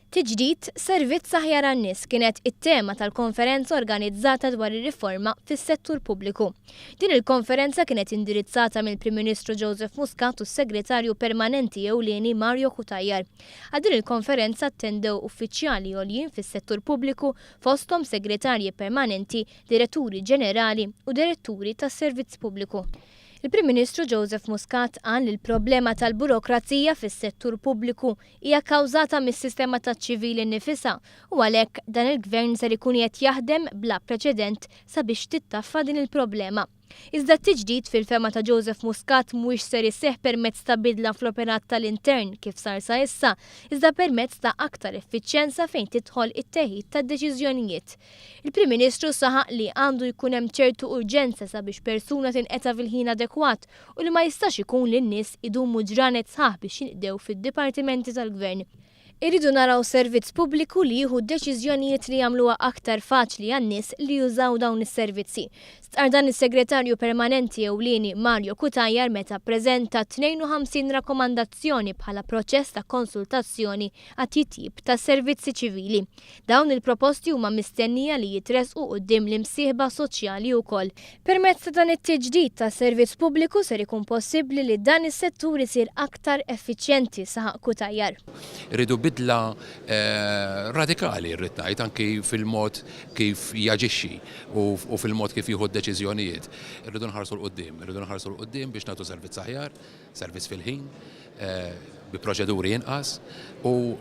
Tiġdid, servizz aħjar għan-nies kienet it-tema tal-konferenza organizzata dwar ir-riforma fis-settur pubbliku. Din il-konferenza kienet indirizzata mill-Prim Ministru Joseph Muscat u s-Segretarju Permanenti Ewlieni Mario Cutajar. Għal din il-konferenza attendew uffiċjali għoljin fis-settur pubbliku fosthom segretarji permanenti, diretturi ġenerali u diretturi tas-servizz pubbliku. Il-Prim Ministru Joseph Muscat qal li l-problema tal-burokrazija fis-settur pubbliku hija kkawżata mis-sistema taċ-ċivil innifisha u għalhekk dan il-Gvern ser ikun qiegħed jaħdem bla preċedent sabiex tittaffa din il-problema. Iżda t-tiġdid fil-fehma ta' Joseph Muscat mhuwiex ser iseħħ permezz ta' bidla fl-operat tal-intern kif sar sa issa, iżda permezz ta' aktar effiċjenza fejn tidħol it-teħid tad-deċiżjonijiet. Il-Prim Ministru saħaq li għandu jkun hemm ċertu urġenza sabiex persuna tinqeta' fil-ħin adekwat u li ma jistax ikun li n-nies idumu ġranet sħaħ biex jinqdew fid-dipartimenti tal-Gvern. Irridu naraw servizz pubbliku li jieħu deċiżjonijiet li jagħmluha aktar faċli għan-nies li jużaw dawn is-servizzi. Stqarr dan is-Segretarju Permanenti Ewlieni Mario Cutajar meta ppreżenta 52 rakkomandazzjoni bħala proċess ta' konsultazzjoni għat-titjib tas-servizzi ċivili. Dawn il-proposti huma mistennija li jitressqu quddiem l-imsieħba soċjali wkoll. Permezz ta' dan it-tiġdid tas-servizz pubbliku ser ikun possibbli li dan is-settur isir aktar effiċjenti, saħaq Cutajar. Irridu bidla radikali rrid ngħid anki fil-mod kif jaġixxi u fil-mod kif jieħu d-deċiżjonijiet. Irridu nħarsu 'l quddiem, irridu nħarsu 'l quddiem biex nagħtu servizz aħjar, servizz fil-ħin, bi proċeduri inqas u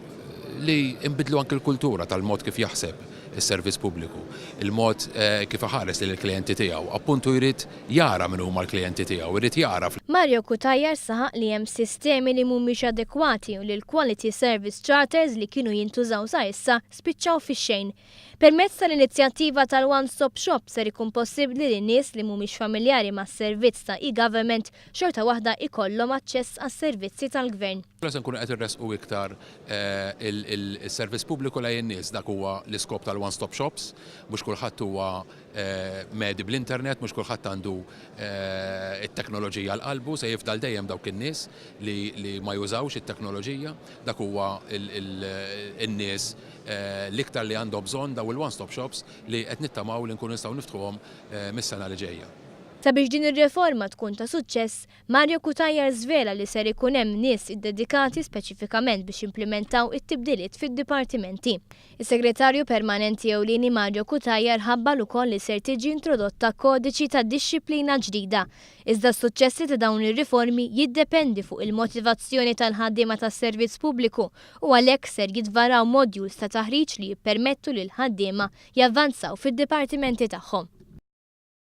li nbiddlu anki l-kultura tal-mod kif jaħseb is-servizz pubbliku, il-mod kif iħares lejn il-klijenti tiegħu. Appuntu jrid jara min huma l-klijenti tiegħu, irid jagħraf. Mario Cutajar saħaq li hemm sistemi li mhumiex adekwati u li l-Quality Service Charters li kienu jintużaw sa issa spiċċaw fix-xejn. Permezz tal-inizjattiva tal-One Stop Shop ser ikun possibbli li nies li mhumiex familjari mas-servizz ta' e-Government xorta waħda ikollhom aċċess għas-servizzi tal-Gvern. Se nkunu qed irressqu iktar is-servizz pubbliku lejn in-nies. Dak huwa l-iskop tal-One Stop Shops. Mhux kulħadd huwa mehdi bl-internet, mhux kulħadd għandu t-teknoloġija għal qalbu, se jifdal dejjem dawk in-nies li ma jużawx it-teknoloġija. Dak huwa n-nies l-iktar li għandhom bżonn dawn il-one stop shops li qed nittamaw li nkunu nistgħu niftħuhom mis-sena li ġejja. Sabiex din ir-riforma tkun ta' suċċess, Mario Cutajar żvela li ser ikun hemm nies iddedikati speċifikament biex jimplimentaw it-tibdiliet fid-dipartimenti. Is-Segretarju Permanenti Ewlieni Mario Cutajar ħabbar ukoll li ser tiġi introdotta kodiċi ta' dixxiplina ġdida. Iżda s-suċċessi ta' dawn ir-riformi jiddependi fuq il-motivazzjoni tal-ħaddiema tas-servizz pubbliku u għalhekk ser jitvaraw modules ta' taħriġ li jippermettu lill-ħaddiema javvanzaw fid-dipartimenti tagħhom.